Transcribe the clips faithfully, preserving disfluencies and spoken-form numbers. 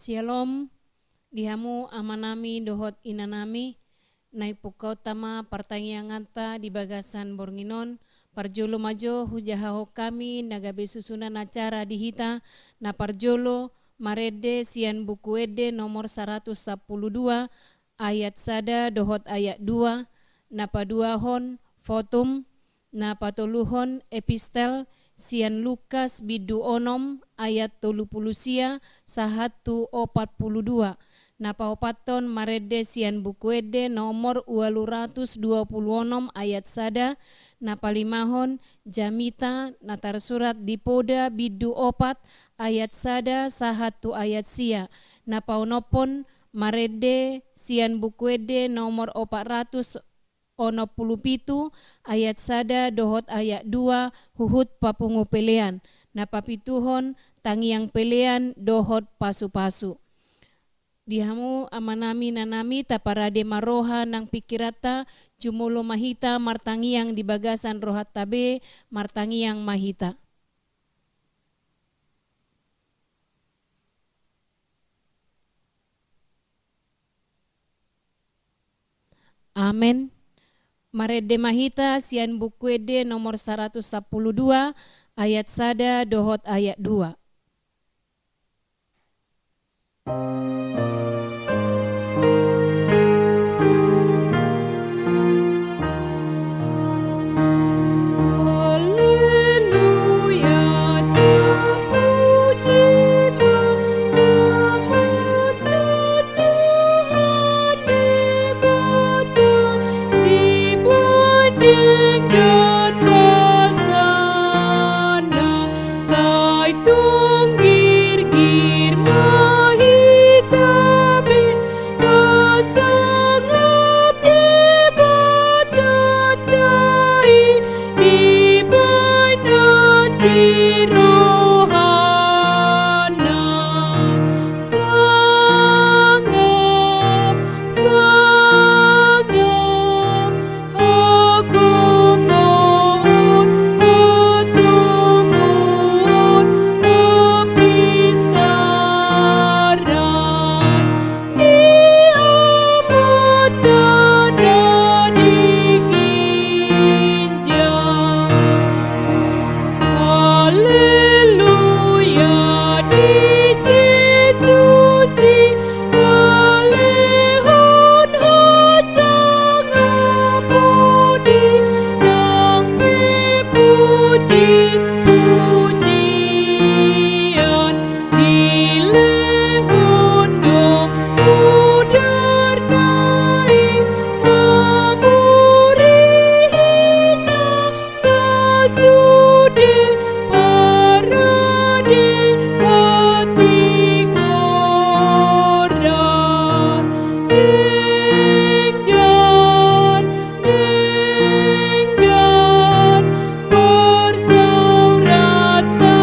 Syalom, di hamu amanami dohot inanami, na ipungkaonta ma partangianganta di bagasan borngin on. Parjolo ma jo hujahahon hami na gabe susunan acara di hita, na parjolo marende sian Buku Ende nomor saratus sampulu dua, ayat sada dohot ayat dua, na paduahon Votum, na patoluhon Epistel sian Lukas bindu onom ayat tolu pulu sia sahat tu opat pulu dua, na paopathon marende sian Buku Ende nomor ualu ratus dua pulu onom ayat sada, na palimahon Jamita na tarsurat di Poda bindu opat ayat sada sahat tu ayat sia, na paonomhon marende sian Buku Ende nomor opat ratus onom pulu pitu ayat sada dohot ayat dua huhut papungu pelean, na papituhon tangiang pelean dohot pasupasu. Di hamu amanami inanami, taparade ma roha nang pingkiranta, jumolo ma hita martangiang di bagasan rohanta be, martangiang ma hita. Amen. Marende ma hita sian Buku Ende nomor saratus sampulu dua ayat sada dohot ayat dua. Haleluya, terpujilah nama Tuhan Debata di bonding dan basana. Sai tung girgir ma hita be, pasangap Debata i di bagas ni rohana. Sangap, sangap, hagogoon, hatoguon, hapistaran, di amanta na di ginjang. Haleluya, di Jesus i na lehon hasangapon i, nang pe puji-pujian dilehon do mudarna i, mamuri hita sasude parade hatigoran. Denggan, denggan, parsaoranta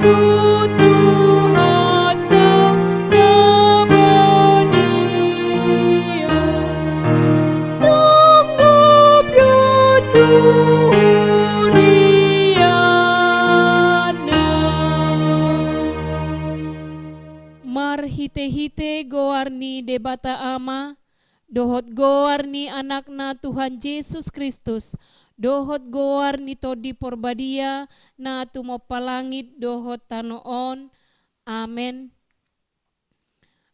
tu Tuhanta na badia. Sangap do tu huriana. Marhite-hite goar ni Debata Ama, dohot goar ni Anakna Tuhan Jesus Kristus, dohot goar ni Tondi Porbadia na tumompa langit dohot tano on. Amen.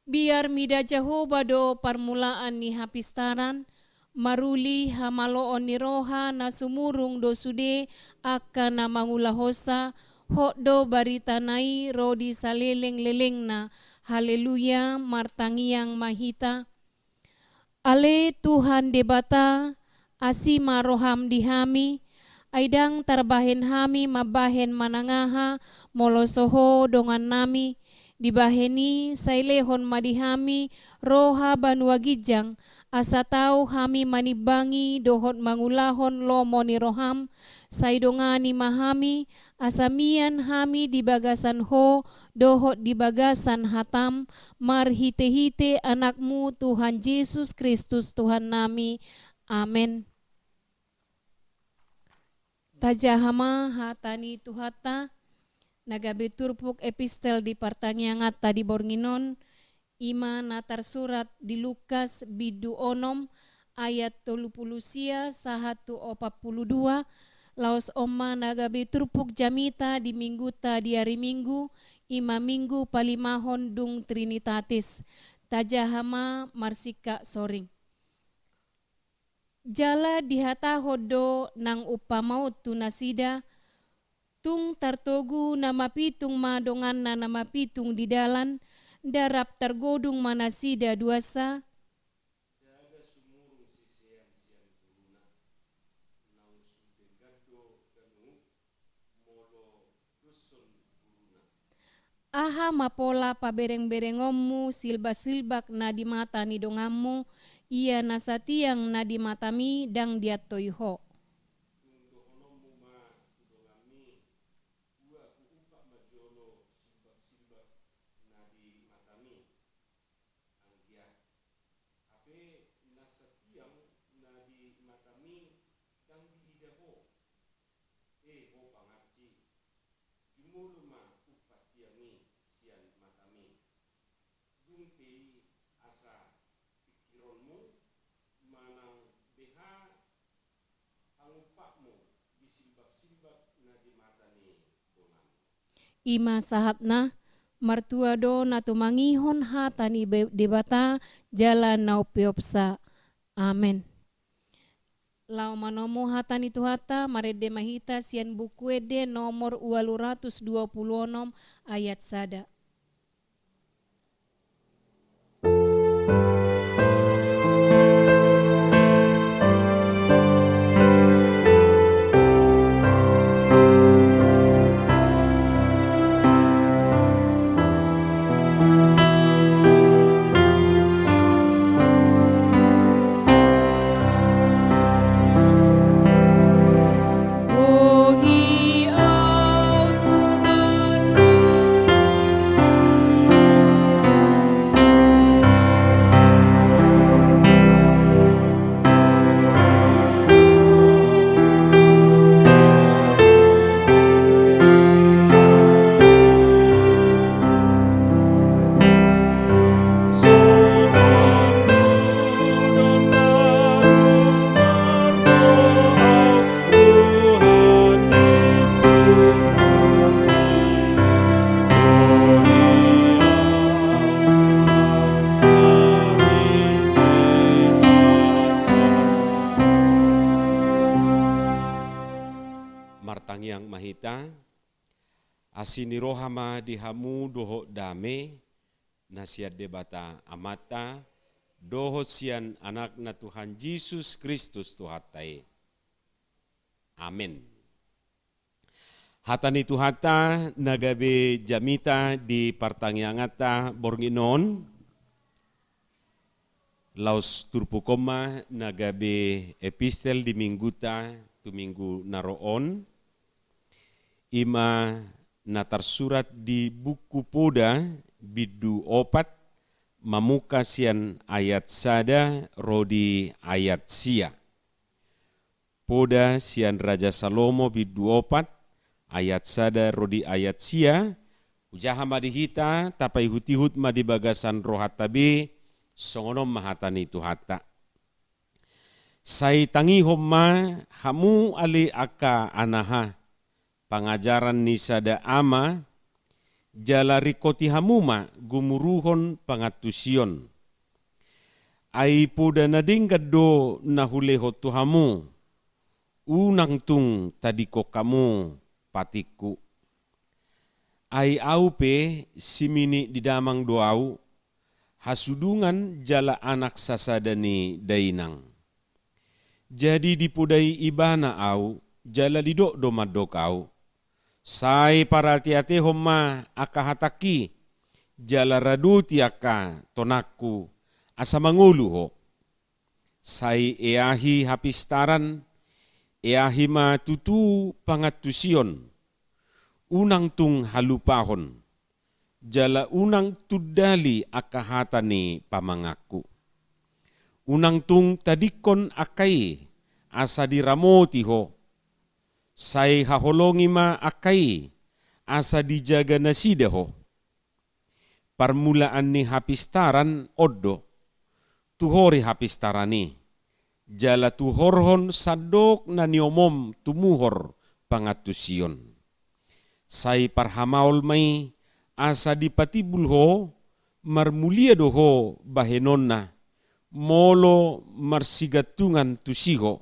Biar mida Jahowa do parmulaan ni hapistaran, maruli hamaloon ni roha na sumurung do sude angka na mangulahonsa, hot do baritana i ro di saleleng-lelengna. Haleluya, martangiang ma hita. Ale Tuhan Debata, asi ma roham di hami, ai ndang tarbahen hami mambahen manang aha, molo so Ho dongannami. Dibahen i sai lehon ma di hami roha banua ginjang, asa tau hami manimbangi dohot mangulahon lomo ni roham. Sai dongani ma hami, asa mian hami di bagasan Ho dohot di bagasan hatam, marhite-hite Anakmu Tuhan Jesus Kristus Tuhannami. Amen. Tajaha ma hata ni Tuhanta, na gabe turpuk epistel di partangianganta di borngin on, I ma na tarsurat di Lukas bindu onom ayat tolu pulu sia sahat tu opat pulu dua. Laos on ma na gabe turpuk jamita di mingguta di ari Minggu, i ma Minggu palimahon dung Trinitatis. Tajaha ma marsingkat soring. Jala dihatahon do nang umpama on tu nasida: Tung tartogu na mapitung ma donganna na mapitung di dalan, nda rap targodung ma nasida duansa? Ndada sumurung sisean sian guruna, naung sun denggan do ganup molo doshon guruna. Aha ma pola paberengberengonmu silbaksilbak na di mata ni donganmu, ia na satiang na di matami ndang diantoi ho? Tung dohononmu ma tu donganmi: Ua huumpat ma jolo silbaksilbak na di matami. Anggiat, hape na satiang na di matami ndang diida ho. E ho pangansi, jumolo ma umpat tiang i sian matami. Dung pe i asa pingkironmu manang beha pangumpatmu di silbaksilbak na di mata ni donganmu. I ma sahatna. Martua do na tumangihon hata ni Be-, Debata jala na umpeopsa. Amen. Laho manomu hata ni Tuhanta, marende ma hita sian Buku Ende nomor ualu ratus dua pulu onom ayat sada. Martangiang ma hita. Asi ni roha ma di hamu dohot dame na sian Debata Amanta dohot sian Anakna Tuhan Jesus Kristus Tuhanta i. Amen. Hata ni Tuhanta na gabe jamita di partangianganta borngin on. Laos turpuk on ma na gabe epistel di mingguta tu minggu na ro on. I ma na tarsurat di Buku Poda bindu opat, mamungka sian ayat sada ro di ayat sia. Poda sian Raja Salomo bindu opat, ayat sada ro di ayat sia. Hujaha ma di hita, tapaihutihut ma di bagasan rohanta be. Songon on ma hata ni Tuhanta. Sai tangihon ma hamu ale angka anaha pangajaran ni sada ama, jala ringkoti hamu ma gumuruhon pangantusion. Ai poda na denggan do na hulehon tu hamu, unang tung tadingkon hamu patikku. Ai au pe siminik di damang do au, hasudungan jala anak sasada ni dainang. Jadi dipodai ibana au, jala didok do mandok au: Sai parateatehon ma angka hatangki, jala radoti angka tonangku, asa mangolu ho. Sai eahi hapistaran, eahi ma tutu pangantusion, unang tung halupahon, jala unang tundali angka hata ni pamanganku. Unang tung tadingkon angka i, asa diramoti ho. Sai haholongi ma angka i, asa dijaga nasida ho. Parmulaan ni hapistaran on do, tuhori hapistaran i, jala tuhorhon sandok na niomom tumuhor pangantusion. Sai parhamaol ma i, asa dipatimbul ho, marmulia do ho bahenonna, molo marsigantungan tusi ho.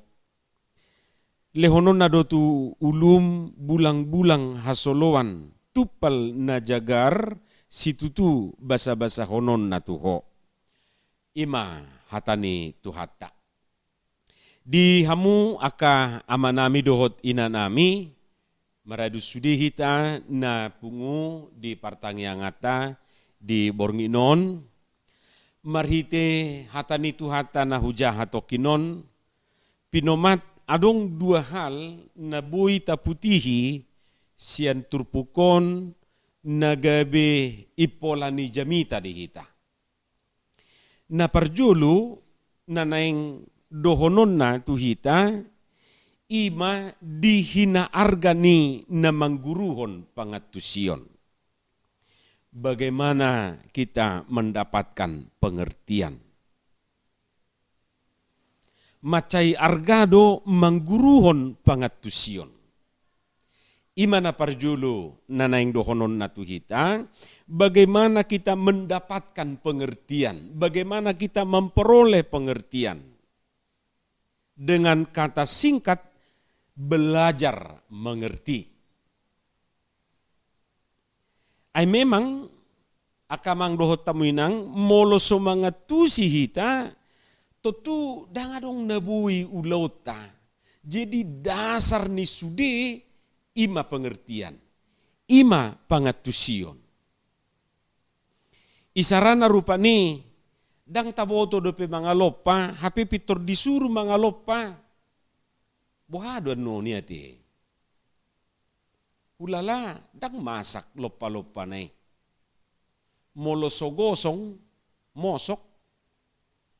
Lehononna do tu ulum bulangbulang hasoloan, tumpal na jagar, situtu basabasahononna tu ho. I ma hata ni Tuhanta. Di hamu angka amanami dohot inanami, maradu sude hita na pungu di partangianganta di borngin on, marhite hata ni Tuhanta na hujaha tongkin on, pinomat adong dua hal na boi taputihi sian turpuk on na gabe impola ni jamita di hita. Na parjolo, na naeng dohononna tu hita, i ma di hinaarga ni na mangguruhon pangantusion. Bagaimana kita mendapatkan pengertian? Mansai arga do mangguruhon pangantusion. I ma na parjolo na naeng dohononna tu hita, bagaimana kita mendapatkan pengertian, bagaimana kita memperoleh pengertian. Dengan kata singkat, belajar mengerti. Ai memang, angka amang dohot hamu inang, molo so mangantusi hita, tontu ndang adong na boi ulaonta. Jadi dasar ni sude i ma pengertian, i ma pangantusion. Isarana rupani, ndang taboto dope mangalompa, hape pintor disuru mangalompa. Boha do annon i ate? Hulala ndang masak lompalompana i. Molo so gosong, mosok,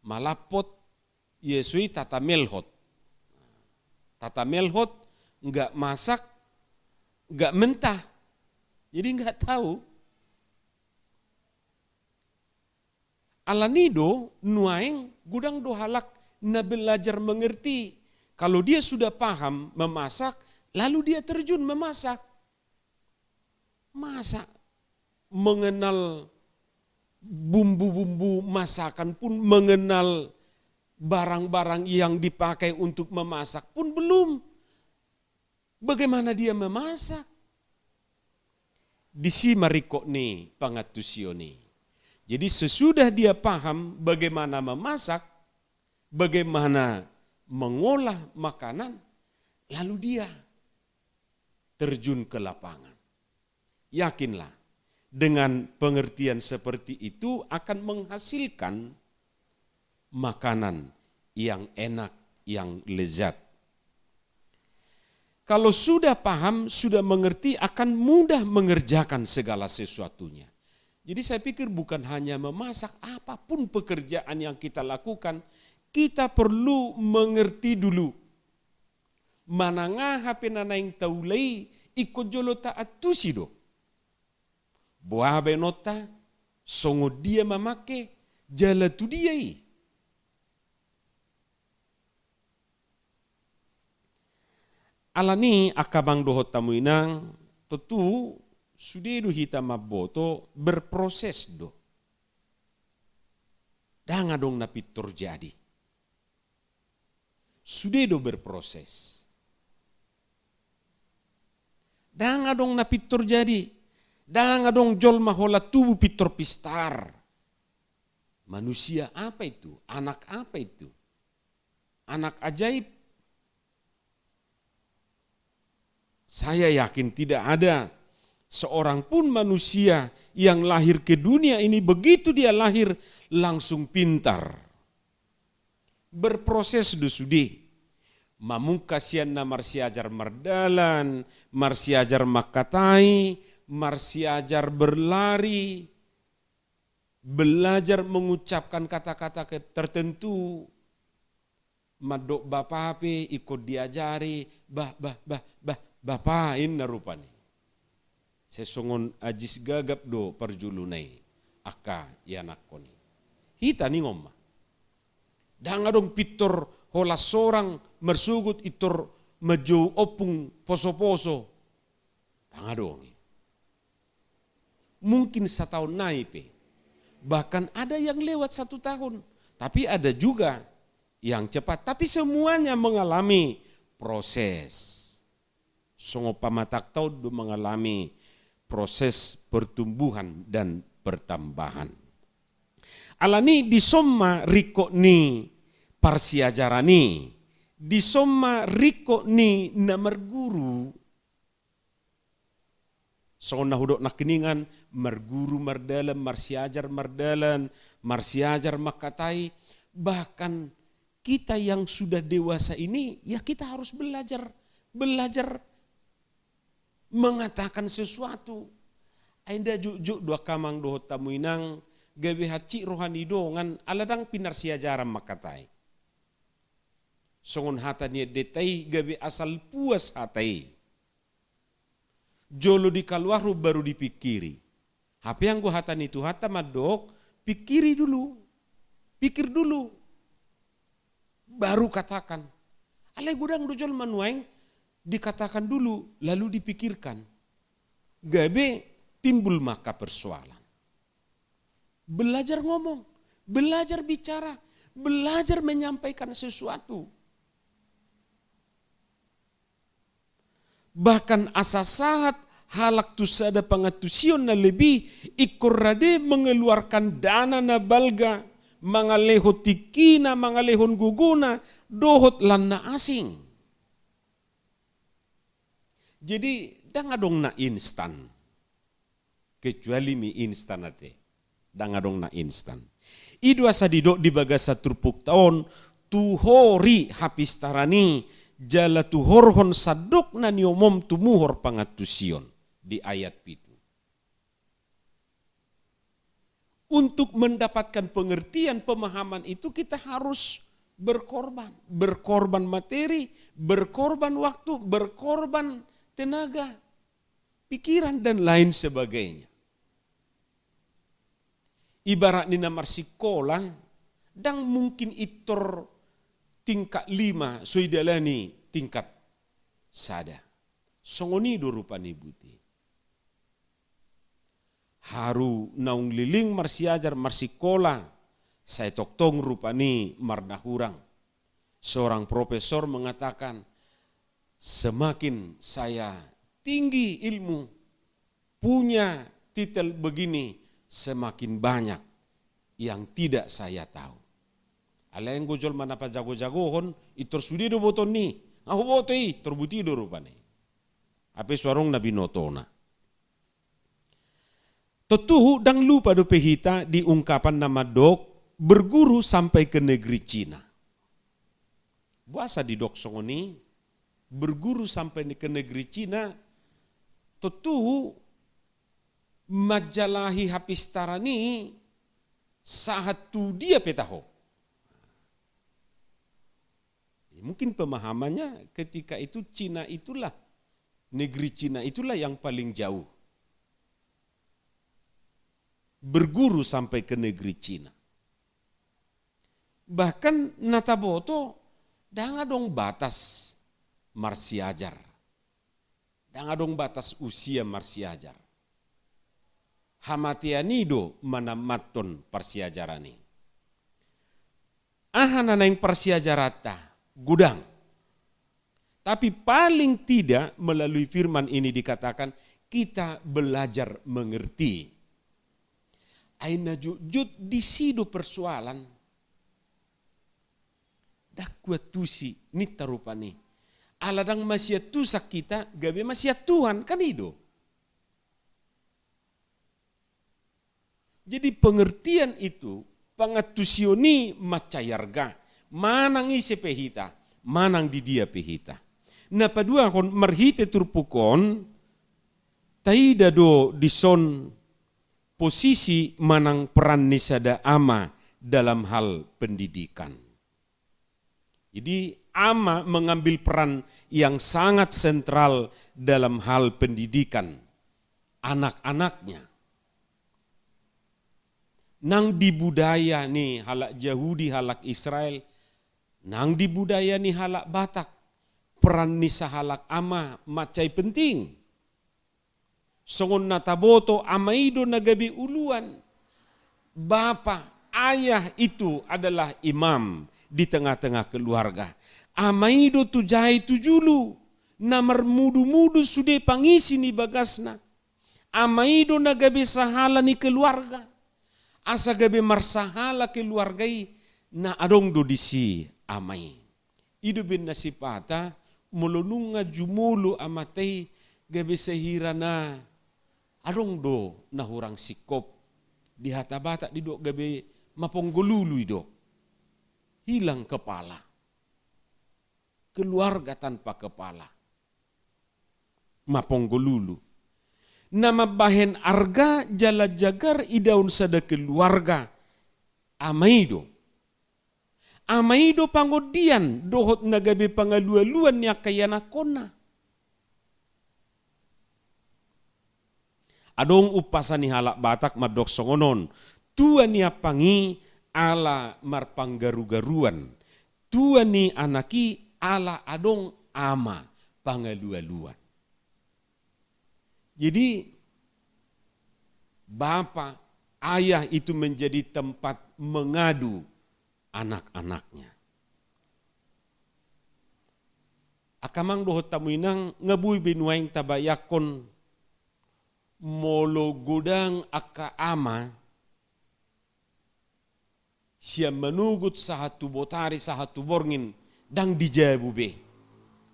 malampot, ia so i tatamelhot. Tatamelhot, nggak masak, nggak mentah. Jadi nggak tahu. Alani do nuaeng godang do halak na belajar mengerti. Kalau dia sudah paham memasak, lalu dia terjun memasak. Masa mengenal bumbu-bumbu masakan pun, mengenal barang-barang yang dipakai untuk memasak pun belum. Bagaimana dia memasak? Disi ma ringkot ni pangantusion i. Jadi sesudah dia paham bagaimana memasak, bagaimana mengolah makanan, lalu dia terjun ke lapangan. Yakinlah, dengan pengertian seperti itu akan menghasilkan makanan yang enak, yang lezat. Kalau sudah paham, sudah mengerti, akan mudah mengerjakan segala sesuatunya. Jadi saya pikir bukan hanya memasak, apapun pekerjaan yang kita lakukan, kita perlu mengerti dulu. Manang aha pe na naeng taula i, ingkon jolo taantusi do. Boha baenonta, songon dia mamangke, jala tu dia i. Alani angka amang dohot hamu inang, tontu sude do hita mamboto, berproses do. Ndang adong na pintor jadi. Sude do berproses. Ndang adong na pintor jadi. Ndang adong jolma holan tubu pintor pistar. Manusia apa itu? Anak apa itu? Anak ajaib? Saya yakin tidak ada seorang pun manusia yang lahir ke dunia ini, begitu dia lahir, langsung pintar. Berproses do sude. Mamungka sian na marsiajar mardalan, marsiajar mangkatai, marsiajar berlari, belajar mengucapkan kata-kata ke-, tertentu, mandok bapa pe ingkon diajari, bah, bah, bah, bah, bapa, inna rupani. Sai songon Ajis Gagap do parjuluna i. angka ianakhon i. Hita ningon ma. Ndang adong pintor holan sorang marsogot pintor manjou ompung poso-poso. Ndang adong i. Mungkin sataon nai pe. Bahkan ada yang lewat satu tahun. Tapi ada juga yang cepat. Tapi semuanya mengalami proses. Songon pamatangta on do mengalami proses pertumbuhan dan pertambahan. Alani dison ma ringkot ni parsiajaran i, dison ma ringkot ni na marguru. Songon na hudok nangkiningan, marguru mardalan, marsiajar mardalan, marsiajar mangkatai, bahkan kita yang sudah dewasa ini, ya kita harus belajar, belajar mengatakan sesuatu. Ai nda jotjot do angka amang dohot hamu inang, gabe hansit roha ni dongan, ala ndang pinarsiajaran mangkatai. Songon hata ni endenta i, gabe asal puas hata i. Jolo dikaluarhon baru dipingkiri. Hape anggo hata ni Tuhanta mandok, pingkiri dulu. Pikir dulu. Baru katakan. Alai godang do jolma nuaeng dikatakan dulu, lalu dipikirkan. Gabe timbul maka persoalan. Belajar ngomong, belajar bicara, belajar menyampaikan sesuatu. Bahkan asa sahat halak tu sada pangantusion na lebih, ingkon rade mengeluarkan dana na balga, mangalehon tingkina, mangalehon gogona, dohot lan na asing. Jadi, ndang adong na instan. Kecuali mie instan ate. Ndang adong na instan. I do asa didok di bagasan turpukta on, tuhori hapistaran i, jala tuhorhon sandok na niomom tumuhor pangantusion, di ayat pitu. Untuk mendapatkan pengertian, pemahaman itu kita harus berkorban. Berkorban materi, berkorban waktu, berkorban tenaga, pikiran, dan lain sebagainya. Ibarat ni na marsikola, ndang mungkin pintor tingkat lima so idalani tingkat sada. Songon i do rupani, boti. Haru naung leleng marsiajar, marsikola, sai tongtong rupani marnahurang. Seorang profesor mengatakan, semakin saya tinggi ilmu, punya titel begini, semakin banyak yang tidak saya tahu. Alai anggo jolma na pajago-jagohon, pintor sude do botoon i. Nga huboto i, pintor buti do rupani. Hape so adong na binotona. Tontu ndang lupa dope hita di ungkapan na mandok berguru sampai ke negeri Cina. Boasa didok songon i, berguru sampai ke negeri Cina, tontu manjalahi hapistaran i sahat tu dia pe taho. Mungkin pemahamannya ketika itu Cina itulah, negeri Cina itulah yang paling jauh. Berguru sampai ke negeri Cina. Bahkan na taboto, ndang adong batas marsiajar. Ndang adong batas usia marsiajar. Hamatean i do manamathon parsiajaran i. Aha na naeng parsiajaranta? Godang. Tapi paling tidak melalui firman ini dikatakan, kita belajar mengerti. Ai na jotjot disi do persoalan. Ndang huantusi, ninta rupani. Ala ndang masiantusan hita, gabe masian Tuhan, kan i do. Jadi pengertian itu, pangantusion i mansai arga, manang ise pe hita, manang di dia pe hita. Na paduahon, marhite turpuk on, taida do dison posisi manang peran ni sada ama dalam hal pendidikan. Jadi, ama mengambil peran yang sangat sentral dalam hal pendidikan anak-anaknya. nang di budaya ni halak Jahudi, halak Israel, nang di budaya ni halak Batak, peran ni sahalak ama mansai penting. Songon na taboto, ama i do na gabe uluan. Bapa, ayah itu adalah imam di tengah-tengah keluarga. Ama i do tu jae tu julu, na marmudu-mudu sude pangisi ni bagasna. Ama i do na gabe sahala ni keluarga. Asa gabe marsahala keluarga i, na adong do disi ama i. I do umbahen na sipata, molo nunga jumolo amanta i, gabe sahira na adong do na hurang singkop. Di hata Batak didok gabe maponggolulu i do. Hilang kepala. Keluarga tanpa kepala. Maponggolulu. Na mambahen arga jala jagar idaon sada keluarga, ama i do. Ama i do pangondian dohot na gabe pangalualuan ni angka ianakhonna. Adong umpasa ni halak Batak mandok songon on, tua ni ampang i ala marpanggarugaruan, tua ni anak i ala adong ama pangalualuan. Jadi, bapa, ayah itu menjadi tempat mengadu anak-anaknya. Angka amang dohot hamu inang, nga boi be nuaeng tabayangkon molo godang angka ama, sian manogot sahat tu botari, sahat tu borngin, ndang dijabu be.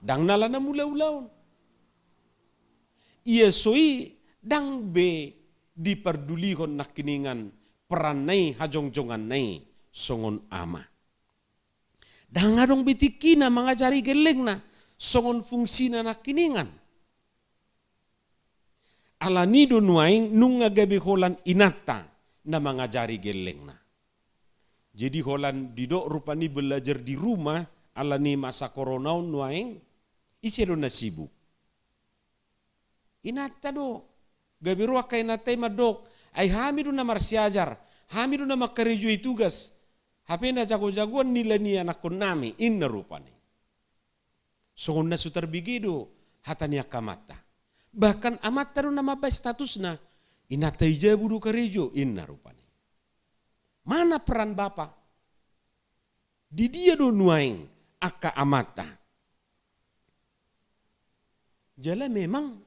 Ndang na ala na mangula ulaon. Ia so i ndang be dipardulihon nangkiningan peranna i, hajongjonganna i songon ama. Ndang adong be tingkina mangajari gellengna songon fungsina nangkiningan. Alani do nuaeng nunga gabe holan inanta na mangajari gellengna. Jadi holan didok rupani belajar di rumah, alani masa corona on nuaeng, ise do na sibuk? Inanta do. Gabe ro angka inanta i mandok, ai hami do na marsiajar, hami do na mangkarejoi tugas. Hape na jagojagoan nilai ni anakhonnami, inna rupani. Songon na so tarbege do hata ni angka amanta. Bahkan amanta do na mambahen statusna, inanta i jabu do karejo, inna rupani. Mana peran bapa? Di dia do nuaeng angka amanta? Jala memang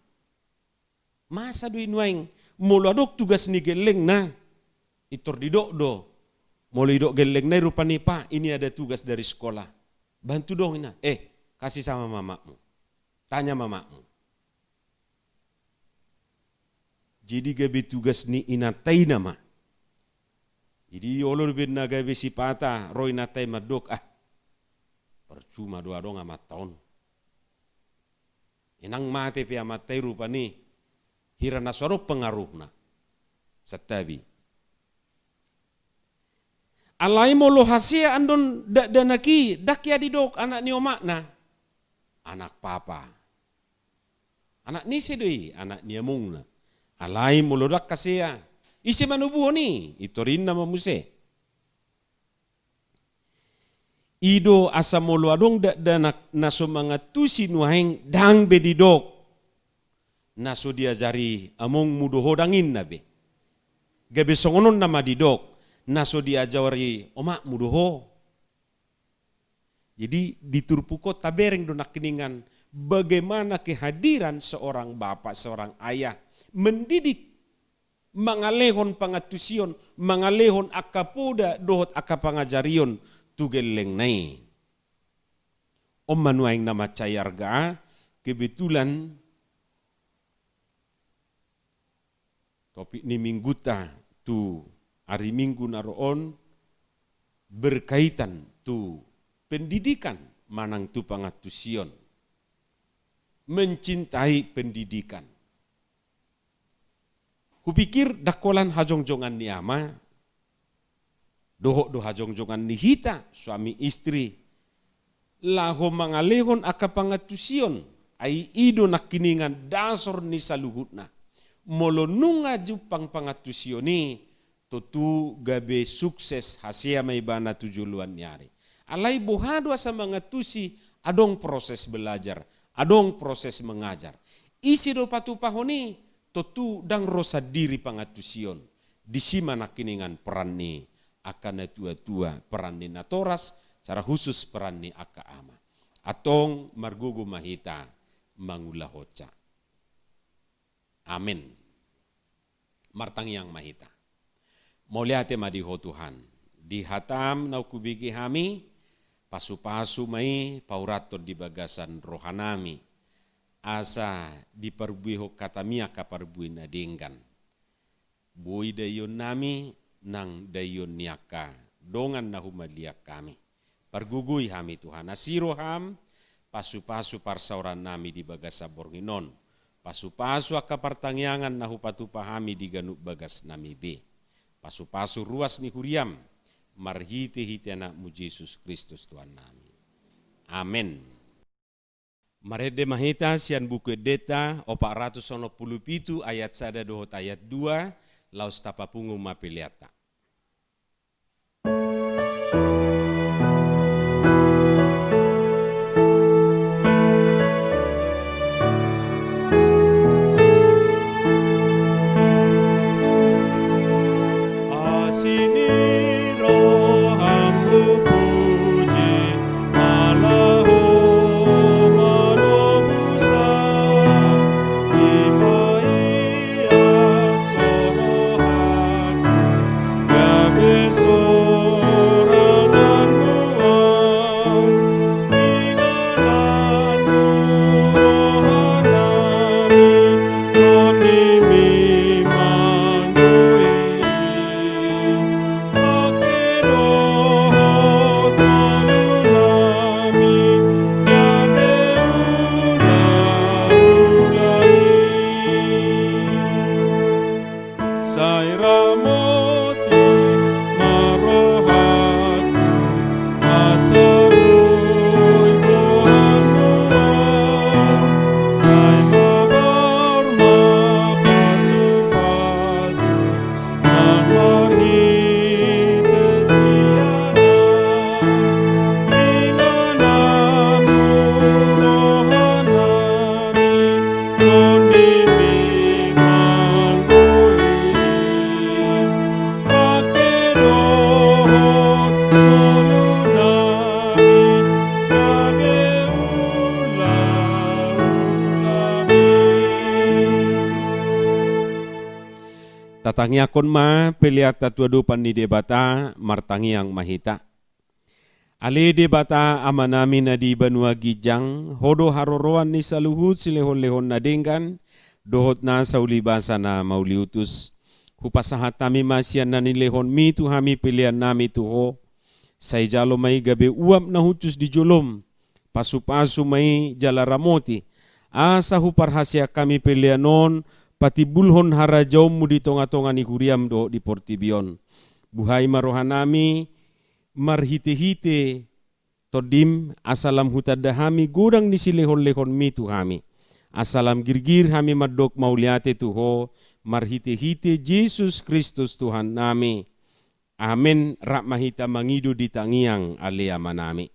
masa do i nuaeng, molo adong tugas ni gellengna, pintor didok do. Molo didok gellengna i rupani, "Pak, ini ada tugas dari sekolah. Bantu dong, Ina." "Eh, kasih sama mamamu. Tanya mamamu." Jadi gabe tugas ni inanta i nama. Jadi olo do umbahen na gabe sipata ro inanta i mandok, "Ah, percuma do adong amanta on." Inang mate pe amanta i rupani, hira na so adong pengaruhna. Santabi. Alai molo hasea andon dakdanak i, ndang hea didok anak ni omakna, "Anak papa." Anak ni ise do i? Anak ni amongna. Alai molo ndang hasea, ise manobuhon i? Pintor inna ma muse. I do asa molo adong dakdanak na so mangantusi nuaeng, ndang be didok, "Na so diajari amongmu do ho," ndang inna be. Gabe songon on nama didok, "Na so diajari omakmu do ho." Jadi di turpuk on tabereng do nangkiningan bagaimana kehadiran seorang bapak, seorang ayah mendidik, mangalehon pangantusion, mangalehon angka poda dohot angka pangajarion tu gellengna i. On ma nuaeng na mansai arga, kebetulan topik ni minggunta tu ari Minggu na ro on berkaitan tu pendidikan manang tu pangantusion. Mencintai pendidikan. Hupikir ndang holan hajongjongan ni ama, dohot do hajongjongan ni hita suami istri, laho mangalehon angka pangantusion, ai i do nangkiningan dasor ni saluhutna. Molo nunga jumpang pangantusion i, Tontu gabe sukses, hasea ma ibana tu joloan ni ari. Alai boha do asa mangantusi? Adong proses belajar, adong proses mengajar. Ise do patupahon i? Tontu ndang ro sandiri pangantusion. Disi ma nangkiningan peran ni angka natuatua, peran ni natoras, secara khusus peran ni angka ama. Antong margogo ma hita mangulahonsa. Amen. Martangiang ma hita. Mauliate ma di Ho Tuhan, di hataM naung hubege hami, pasupasu ma i paurathon di bagasan rohanami, asa diparbuehon hataMi angka parbue na denggan. Boi daionnami nang daion ni angka dongan na humaliang hami. Pargogoi hami Tuhan, asi rohaM, pasupasu parsaorannami di bagasan borngin on. Pasupasu angka partangiangan na hupatupa hami di ganup bagasnami be. Pasupasu ruas ni huriaM, marhitehite AnakMu Jesus Kristus Tuhannami. Amen. Marende ma hita sian Buku Endenta opat ratus onom pulu pitu ayat sada dohot ayat dua, laos tapapungu ma peleanta. Asi ni roham hupuji, ala Ho manomusan, dipaias rohangku, gabe soranganMu Au. IngananMu rohanami, TondiMi manggohi. Pangke dohot ngolunami, gabe ulaulami. Sai ramoti ma rohangku, asa boi goarMu Au. Sai mabar ma pasupasu, nang marhite sian Anak. IngananMu rohanami, TondiMi manggohi. Pangke dohot ngolunami, gabe ulaulami. Tatangiangkon ma peleanta tu adopan ni Debata, martangiang ma hita. Ale Debata Amanami na di banua ginjang, Ho do haroroan ni saluhut silehonlehon na denggan, dohot nasa ulibasa na mauliutus. Hupasahat hami ma sian na nilehonMi tu hami peleannami tu Ho. Sai jalo ma i gabe uap na hushus di joloM. Pasupasu ma i jala ramoti, asa huparhaseang hami pelean on patimbulhon harajaonMu di tongatonga ni huriaM dohot di portibi on. Buhai ma rohanami marhitehite TondiM, asa lam hutanda hami godang ni silehonlehonMi tu hami. Asa lam girgir hami mandok mauliate tu Ho, marhitehite Jesus Kristus Tuhannami. Amen. Rap ma hita mangido di tangiang, Ale Amanami.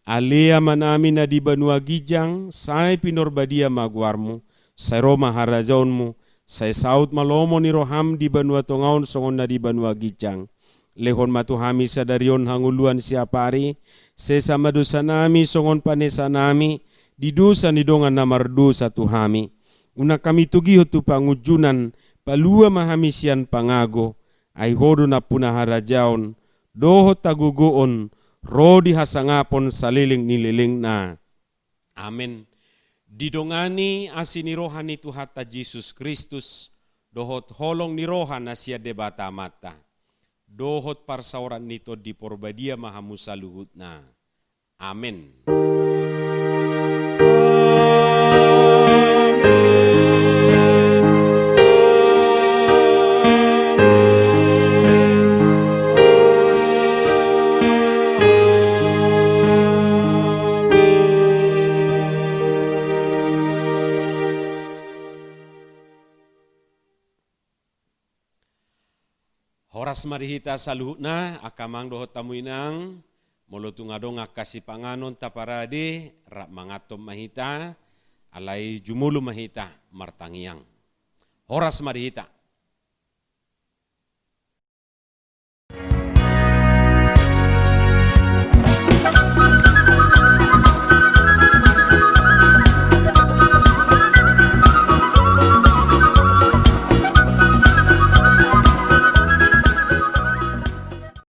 Ale Amanami na di banua ginjang, sai pinarbadia ma goarMu, sai ro ma harajaonMu, sai saut ma lomo ni rohaM di banua tonga on songon na di banua ginjang. Lehon ma tu hami sadari on hangoluan siapari, sesa ma dosanami songon panesanami di dosa ni dongan na mardosa tu hami. Unang hami togihon tu pangunjunan, palua ma hami sian pangago, ai Ho do nampuna harajaon, dohot hagogoon, ro di hasangapon saleleng ni lelengna. Amen. Didongani asi ni roha ni Tuhanta Jesus Kristus, dohot holong ni roha na sian Debata Amanta, dohot parsaoran ni Tondi Porbadia ma hamu saluhutna. Amen. Horas ma di hita saluhutna, angka amang dohot hamu inang, molo tung adong angka sipanganon taparade, rap manganhon ma hita, alai jumolo ma hita martangiang. Horas ma di hita,